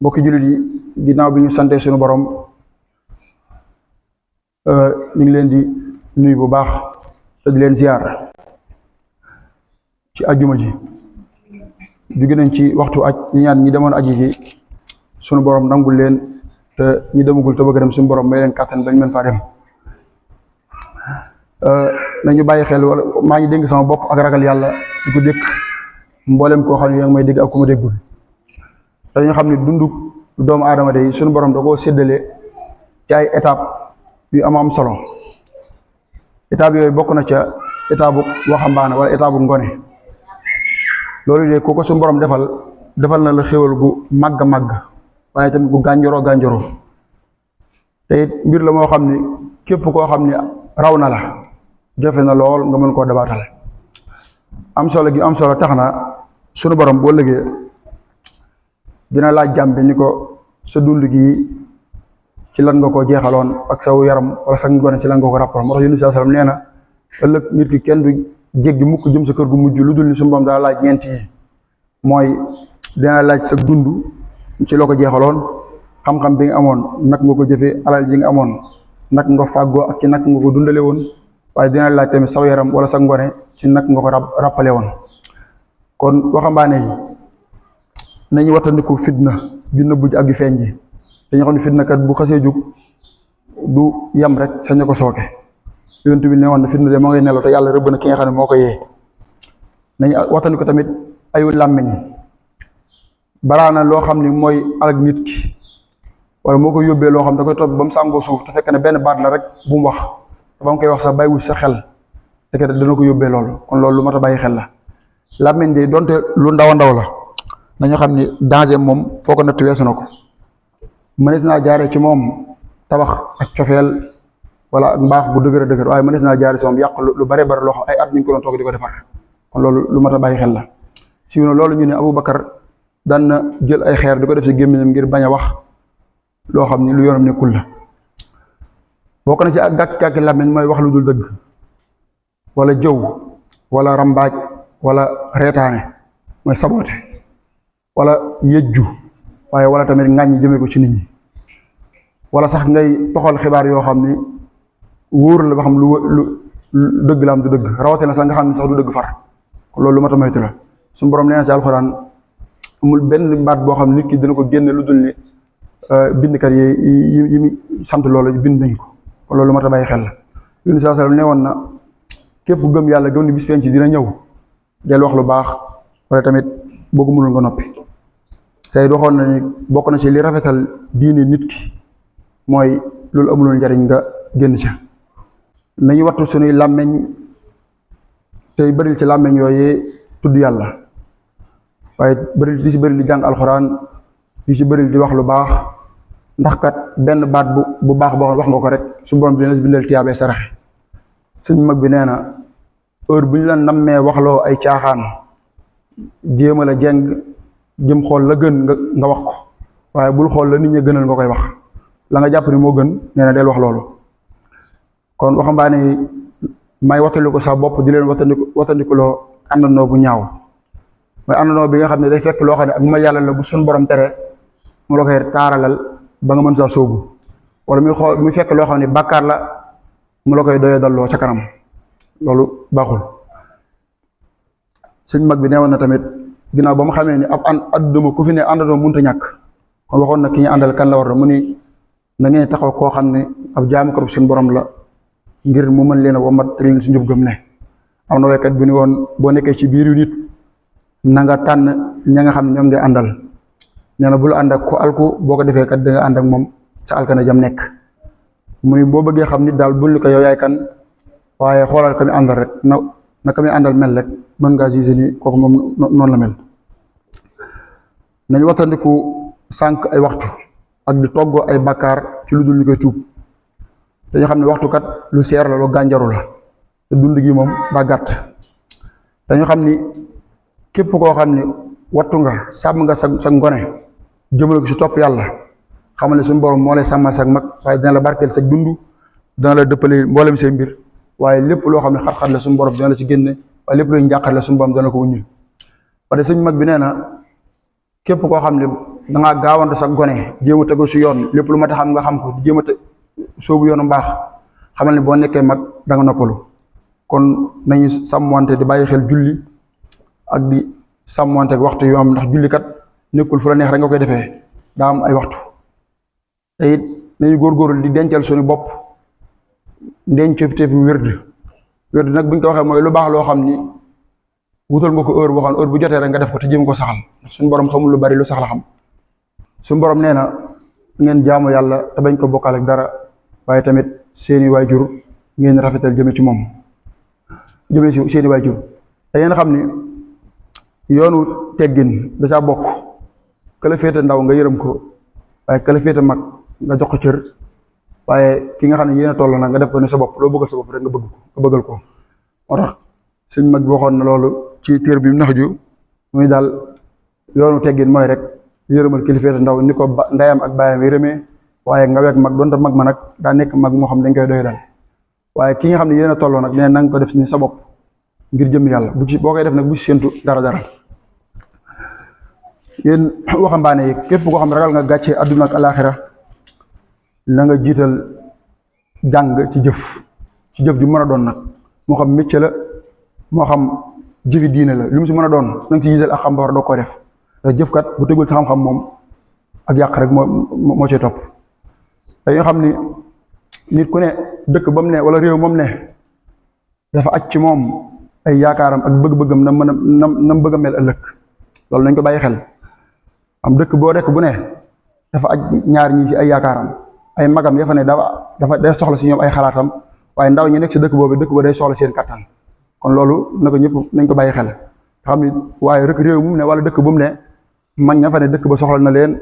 mbokki jullit yi ginnaaw bi ñu sante suñu borom ñu ngi leen di nuyu bu baax te di leen ziar ci ajjuma ji jóge nañ ci waxtu aj ñi ñaan ñi demoon aji ji suñu borom nangul leen te ñi demagul te bëgg dem suñu borom may leen kàttan bañ mën faa dem nañu bàyyi xel wala maa ngi dénk sama bopp ak ragal yàlla di ko dékk mboolem koo xam ne yaa ngi may dégg ak ku ma déggul te ñu xam ne dundu doomu aadama de suñu borom da koo séddale ci ay étape yu am solo étape yooyu bokk na ca étape bu waxambaane wala étape bu ngone loolu de ku ko suñu borom defal na la xéwal gu màgg màgg waaye tamit gu gànjoroo te it mbir la moo xam ni képp koo xam ni raw na la jafe na lool nga mën koo dabaatal am solo gi am solo tax na sunu borom boo lëgee dina laaj jàmm bi ni ko sa dund gi ci lan nga ko jeexaloon ak saw yaram wala sa ngone ci lan nga ko rappal moo tax Yunus sallallahu alayhi wasallam nee na ëllëg nit ki kenn du jéggi mukk jëm sa kër gu mujj lu dul ni sunu borom daa laaj ñeent yi mooy dina laaj sa dund ci loo ko jeexaloon xam-xam bi nga amoon nag nga ko jëfee alal ji nga amoon nag nga fàggoo ak ci nag nga ko dundale woon waaye dina laaj tamit saw yaram wala sa ngone ci nag nga ko rappale woon kon waxambaane yi nañu wattandiku fitna ju nëbbu ji ak ju feeñ ji dañu xam ne fitna kat bu xasee jug du yam rek sañ ko sooke yonent bi ne woon na fitna de moo ngay nelaw te yàlla rëbb na ki nga xam ne moo ko yee nañu wattandiku tamit ayu làmmiñ baraana loo xam ni mooy alag nit ki wala moo ko yóbbee loo xam da koy topp ba mu sàngoo suuf te fekk ne benn baat la rek bu mu wax te ba mu koy wax sax bàyyiwul sa xel te dana ko yóbbee loolu kon loolu lu mat a bàyyi xel la làmmiñ de donte lu ndaw a ndaw la nañu xam ni danger moom foo ko natt weesu na ko mënees naa jaare ci moom tabax ak cofeel wala ak mbaax bu dëgër a dëgër waaye mënees naa jaare ci moom yàq lu bare bare loo xam ay at ñu ngi ko doon toog di ko defar kon loolu lu mat a bàyyi xel la si loolu ñu ne Aboubacar daan na jël ay xeer di ko def si gémmiñam ngir bañ a wax loo xam ni lu yoonam nekkul la bokk na ci ak gàkk-gàkki làmmiñ mooy wax lu dul dëgg wala jëw wala rambaaj wala reetaane mooy saboote wala yëjju waaye wala tamit ŋàññi jëmee ko ci nit ñi wala sax ngay toxal xibaar yoo xam ni wóor la ba xam lu dëgg la am du dëgg rawatina sax nga xam ne sax du dëgg far kon loolu lu mat a moytu la suñu borom nee na ci alxuraan amul benn baat boo xam nit ki dina ko génne lu dul ni bindkat yi sant loolu bind nañ ko kon loolu lu mat a bàyyi xel la Yunus sallallahu alayhi wasallam ne woon na képp gëm yàlla gëm ni bis penc dina ñëw del wax lu baax wala tamit boo ko mënul nga noppi tey doxoon na ni bokk na ci li rafetal diine nit ki mooy loolu amulul njariñ nga génn ca nañu wattu suñuy làmmeñ tey bëril ci làmmeñ yooyu tudd yàlla waaye bëril di ci bëril di jàng alxuraan di ci bëril di wax lu baax ndax kat benn baat bu baax boo wax nga ko rek su borom dina la bindal tiyaabee saraxe suñ mag bi nee na heure bu ñu la nammee waxloo ay caaxaan jéema la jeng jëm xool la gën nga wax ko waaye bul xool la nit ñi gënal nga koy wax la nga jàpp ni moo gën nee na del wax loolu kon waxambaane may wattandiku sa bopp di leen wattandikuloo àndandoo bu ñaaw mooy àndandoo bi nga xam ne day fekk loo xam ne ak ma yàlla la bu suñ borom tere mu la koy taaralal ba nga mën saa sóobu wala muy fekk loo xam ne bàkkaar la mu la koy doyee dalloo ca kanam loolu baaxul suñ mag bi neewoon na tamit ginnaaw ba mu xamee ni ab adduma ku fi ne àndandoo mënta ñàkk kon waxoon na ki ñu àndal kan la war mu ni na ngeen taxaw koo xam ne ab jaamu ko suñu borom la ngir mu mën leen a womat te leen si njub gëm ne am na waykat bu ni woon boo nekkee ci biir yu nit na nga tànn ña nga xam ne ñoom ngay àndal nee na bul ànd ak ko alku boo ko defee kat da nga ànd ak moom sa alkana jam nekk mu ni boo bëggee xam nit daal bul ni ko yow yaay kan waaye xoolal ka mi àndal rek na ka mi àndal mel rek mën ngaa gisé ni kooku moom noonu la mel nañ wattandiku sànq ay waxtu ak di toggoo ay bakkaar ci lu dul ñu koy tuub dañu xam ne waxtu kat lu seer la lu gànjaru la te dund gi moom daa gàtt dañu xam ni képp koo xam ni wattu nga sàmm nga sa ngone jëmale ko ci topp yàlla xamal ne suñu borom moo lay sàmmal sa mag waaye dina la barkeel sa dund dina la dëppale mboolem say mbir waaye lépp loo xam ne xat-xat la suñu borom dina la ci génne waaye lépp luy njàqar la suñu borom dana ko wuññil parce que suñu mag bi nee na képp koo xam ne da ngaa gaawante sa gone jéem a tegu si yoon lépp lu ma ta xam nga xam ko jéem a soobu yoonu mbaax xamal ne boo nekkee mag da nga noppalu. kon nañu sàmmante di bàyyi xel julli ak di sàmmante ak waxtu yu am, ndax julli kat nekkul fu la neex rek nga koy defee, daa am ay waxtu. te it nañu góorgóorlu di dencal suñu bopp ndencefte fi wérd nag buñ ko waxee mooy lu baax loo xam ni wutal nga ko heure boo xam heure bu jotee rek nga def ko te jéem ko saxal, ndax suñu borom xamul lu bari lu sax la xam. suñu borom nee na ngeen jaamu yàlla te bañ ko bokkaal ak dara, waaye tamit seeni waajur ngeen rafetal jëme ci moom, jëme ci seeni waajur. te ngeen xam ni yoonu teggin da caa bokk këla féete ndaw nga yërëm ko, waaye këla féete mag nga jox ko cër, waaye ki nga xam ne yéen a toll nag nga def ko ne sa bopp, loo bëggal sa bopp rek nga bëgg ko nga bëggal ko. moo tax suñ mag bi waxoon na loolu ci téer bi mu nax ju muy daal yoonu teggin mooy rek yërëmal ki la féete ndaw ni ko ndeyam ak baayam yërëmee, waaye nga weeg mag donte mag ma nag daa nekk mag moo xam dañ koy doy dal, waaye ki nga xam ne yéen a tolloo nag nee na nga ko def ni sa bopp ngir jëm yàlla. bu ci boo koy def nag bu ci séentu dara. yéen waxambaane yi képp koo xam ne ragal nga gàcce àdduna ak alaaxira na nga jiital jàng ci jëf ju mën a doon nag, moo xam métier la moo xam jëfi diine la, lu mu si mën a doon na nga ci jiital ak xam ba war doo ko def. te jëfkat bu tegul sa xam-xam moom ak yàq rek moo cay topp. dañoo xam ni nit ku ne dëkk ba mu ne wala réew moom ne dafa aj ci moom ay yaakaaram ak bëgg-bëggam na mën a na bëgg a mel ëllëg, loolu nañ ko bàyyi xel. am dëkk boo rekk bu ne dafa aj ñaar ñi ci ay yaakaaram, ay magam ya fa ne dafa day soxla si ñoom ay xalaatam, waaye ndaw ñi nekk si dëkk boobu dëkk ba day soxla seen kattan. kon loolu na ko ñëpp nañ ko bàyyi xel te xam ni waaye rek réew mu ne wala dëkk bu mu ne mag ña fa ne dëkk ba soxla na leen,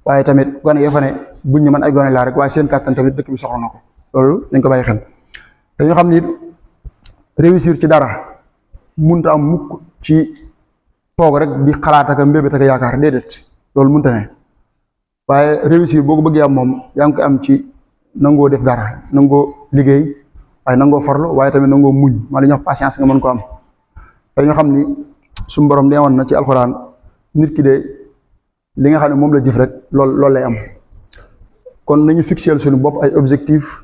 waaye tamit gone ya fa ne buñ ñu mën ay gone laa rek waaye seen kattan tamit dëkk bi soxla na ko, loolu nañ ko bàyyi xel. dañoo xam ni réussir ci dara munta am mukk ci toog rek di xalaat ak mbébét ak yaakaar, déedéet loolu munta ne. waaye réussir boo ko bëggee am moom yaa ngi koy am ci nangoo def dara, nangoo liggéey, waaye nangoo farlu, waaye tamit nangoo muñ, maa li ñuy wax patience nga mën ko am. dañoo xam ni suñu borom nee woon na ci alxuraan nit ki de li nga xam ne moom la jëf rek loolu lay am. kon nañu fixer suñu bopp ay objectif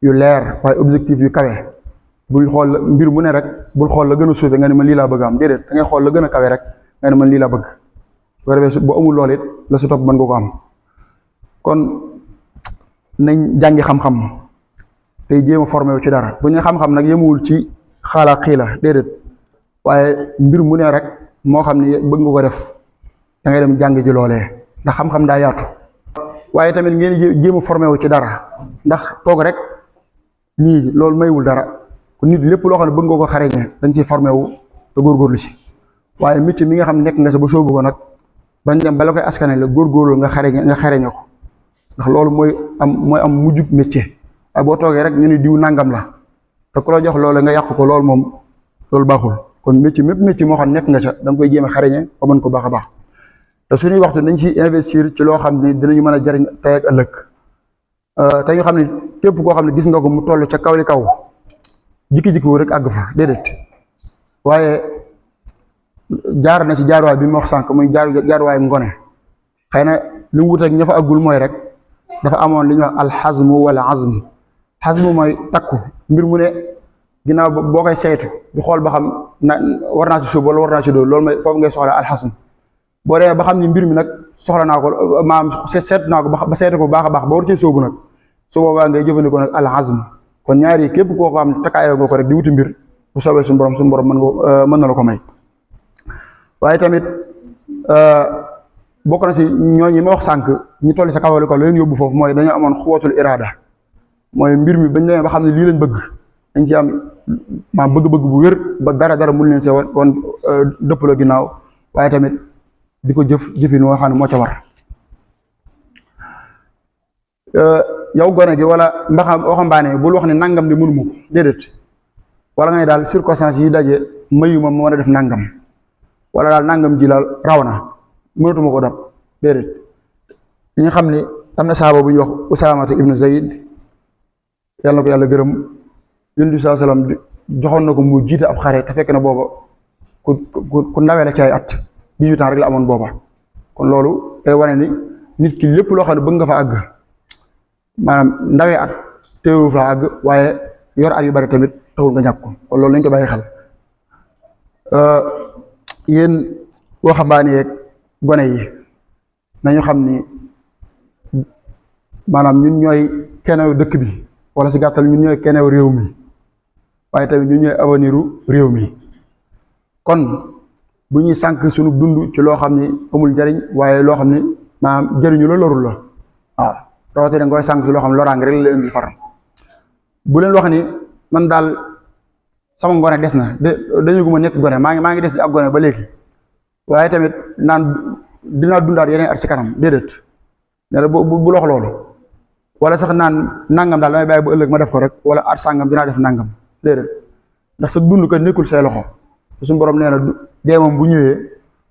yu leer, waaye objectif yu kawe. bul xool mbir mu ne rek bul xool la gën a suufe nga ne man lii laa bëgg am, déedéet da ngay xool la gën a kawe rek nga ne man lii laa bëgg. bu ko defee boo amul loolu it la su topp mën nga ko am. kon nañ jàngi xam-xam tey jéem a formé wu ci dara. bu ñu xam-xam nag yemuwul ci xaala xiila, déedéet, waaye mbir mu ne rek moo xam ne bëgg nga ko def da ngay dem jàng ji loolee, ndax xam-xam daa yaatu. waaye tamit ngeen jéem a formé wu ci dara, ndax toog rek nii loolu maywul dara. kon nit lépp loo xam ne bëgg nga ko xareñe dañ ciy formé wu te góorgóorlu si, waaye métier mi nga xam ne nekk nga sa ba sóobu ko nag bañ dem bala koy askane la góorgóorlu nga xareñe ko, ndax loolu mooy am mujjug métier. waaye boo toogee rek ñu ni diw nangam la te ku la jox loolu nga yàq ko, loolu moom loolu baaxul. kon métier moo xam nekk nga ca da nga koy jéem a xareñe ba mën ko baax a baax. te suñuy waxtu nañ ci investir ci loo xam ne dinañu mën a jariñ tey ak ëllëg. te ñu xam ne képp koo xam ne gis nga ko mu toll ca kaw li kaw jikki-jikki wu rek àgg fa, déedéet, waaye jaar na ci jaaruwaay bi mu wax sànq muy jaaruwaay ngone. xëy na li mu wut ak ña fa àggul mooy rek dafa amoon li ñuy wax alxazmu wala azm. xazmu mooy takku mbir mu ne ginnaaw boo koy saytu di xool ba xam war naa ci suuf wala war naa ci dóor, loolu mooy foofu ngay soxla alxazm. boo demee ba xam ni mbir mi nag soxla naa ko maam seet naa ko ba seetu ko baax a baax ba war cee sóobu nag, su boobaa ngay jëfandikoo nag alxazm. kon ñaar yi képp koo xam ne takkaayoo nga ko rek di wuti mbir bu soobee suñu borom mën na la ko may. waaye tamit bokk na si ñooñu ma wax sànq ñi toll sa kawali ko la leen yóbbu foofu mooy dañoo amoon xuwatul iraada, mooy mbir mi bañ demee ba xam ne lii lañ bëgg dañ ci am bëgg-bëgg bu wér ba dara mun leen see woon dëpp la ginnaaw, waaye tamit di ko jëfin woo xam ne moo ca war. yow gone gi wala waxambaane bul wax ne nangam di mënuma ko, déedéet, wala nga ne daal circonstances yi daje mayuma ma mën a def nangam, wala daal nangam ji la raw na mënatuma ko dab, déedéet. ñi nga xam ne am na sahaaba bu ñuy wax Usaamata ibnu Zayd, yàlla na ko yàlla gërëm, Yonent bi sallallahu alayhi wasallam joxoon na ko mu jiite ab xare te fekk na booba ku ndawee la ci ay at 18 ans rek la amoon booba. kon loolu day wane ni nit ki lépp loo xam ne bëgg nga fa àgg maanaam ndawee at teewu fa àgg waaye yor at yu bari tamit taxul nga ñàkk ko kon loolu lañ ko bàyyi xel yéen waxambaane yeeg gone yi nañu xam ni maanaam ñun ñooy kenew dëkk bi wala si gàttal ñun ñooy kenew réew mi waaye tamit ñun ñooy aveniru réew mi kon bu ñuy sànq suñu dund ci loo xam ni amul njariñ waaye loo xam ni maanaam jëriñu la lorul la waaw rawatina nga koy sànq ci loo xam ne loraange rek la indi far bu leen wax ni man daal sama ngone des na dañu guma nekk gone maa ngi des di ak gone ba léegi waaye tamit naan dinaa dundaat yeneen at si kanam déedéet ne la bu lox loolu wala sax naan nangam daal damay bàyyi ba ëllëg ma def ko rek wala at sàngam dinaa def nangam déedéet ndax sa dund ko nekkul say loxo te suñu borom nee na dee moom bu ñëwee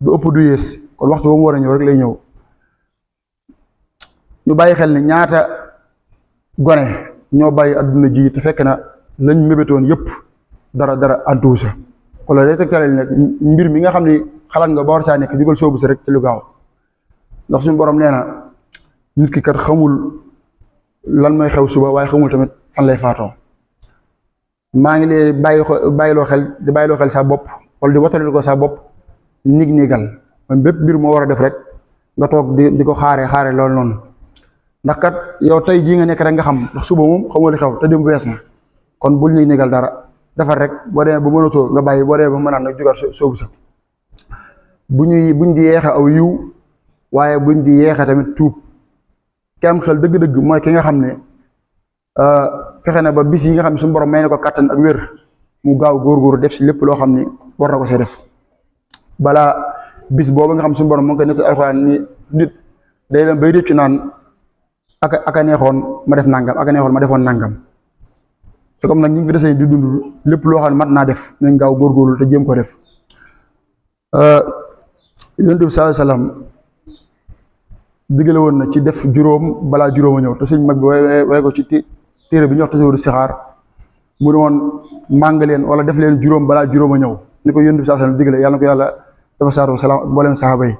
du ëpp du yées kon waxtu ba mu war a ñëw rek lay ñëw ñu bàyyi xel ne ñaata gone ñoo bàyyi adduna ji te fekk na lañ mébétoon yëpp dara antuwu sa kon loolu day tegtale nag mbir mi nga xam ni xalaat nga ba war saa nekk jugal soobu si rek ci lu gaaw ndax suñu borom nee na nit ki kat xamul lan mooy xew suba waaye xamul tamit fan lay faatoo maa ngi leen bàyyiloo xel sa bopp wala di watalil ko sa bopp niigal man bépp mbir moo war a def rek nga toog di ko xaare loolu noonu ndax kat yow tey jii nga nekk rek nga xam ndax suba moom xamoo li xew te démb wees na kon bul niigal dara defar rek boo demee ba mënatoo nga bàyyi boo demee ba mënaan nag jugaat soobu sa buñ di yeexe aw yiw waaye buñ di yeexe tamit tuub ki am xel dëgg-dëgg mooy ki nga xam ne fexe na ba bis yi nga xam ne suñu borom may na ko kàttan ak wér mu gaaw góorgóorlu def si lépp loo xam ni war na ko see def balaa bis boobu nga xam suñu borom moo ngi koy nekk alxuraan ni nit day dem bay réccu naan aka neexoon ma def nangam aka neexoon ma defoon nangam te comme nag ñu ngi fi desee di dund lépp loo xam ne mat naa def nañ gaaw góorgóorlu te jéem ko def Yonent bi sallallahu alayhi wasallam diggale woon na ci def juróom balaa juróom a ñëw te sëñ mag bi way ko ci téere bi ñu wax tasawudu sixaar mu ne woon màng leen wala def leen juróom balaa juróom a ñëw ni ko Yonent bi sallallahu alayhi wasallam diggale yàlla na ko yàlla dafa saatu salaam mbooleem saxaaba yi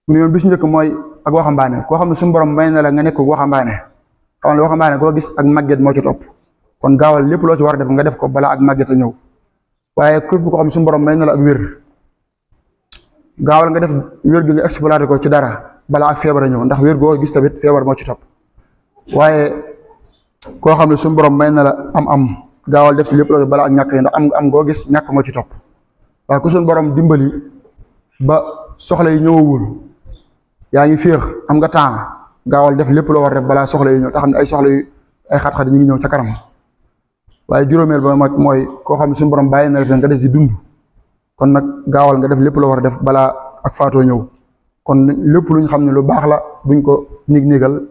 mu ne woon bis njëkk mooy ak waxambaane koo xam ne suñu borom may na la nga nekk waxambaane xam ne waxambaane koo gis ak màgget moo ci topp kon gaawal lépp loo ci war a def nga def ko balaa ak màgget a ñëw waaye képp koo xam ne suñu borom may na la ak wér gaawal nga def wér gi nga exploité ko ci dara balaa ak feebar a ñëw ndax wér goo gis tamit feebar moo ci topp waaye koo xam ne suñu borom may na la am gaawal def ci lépp loo balaa ak ñàkk yi ndax am goo gis ñàkk moo ci topp waaye ku suñu borom dimbali ba soxla yi ñëwagul yaa ngi féex am nga temps gaawal def lépp loo war def balaa soxla yi ñëw te xam ne ay soxla yu ay xat-xat ñu ngi ñëw ca kanam waaye juróomeel ba mooy koo xam ne suñu borom bàyyi na la nga des di dund kon nag gaawal nga def lépp loo war a def balaa ak faatoo ñëw kon lépp lu ñu xam ne lu baax la buñ ko niigal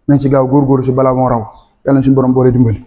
nañ ci gaaw góorgóorlu si balaa moo raw yàlla na suñu borom boole dimbali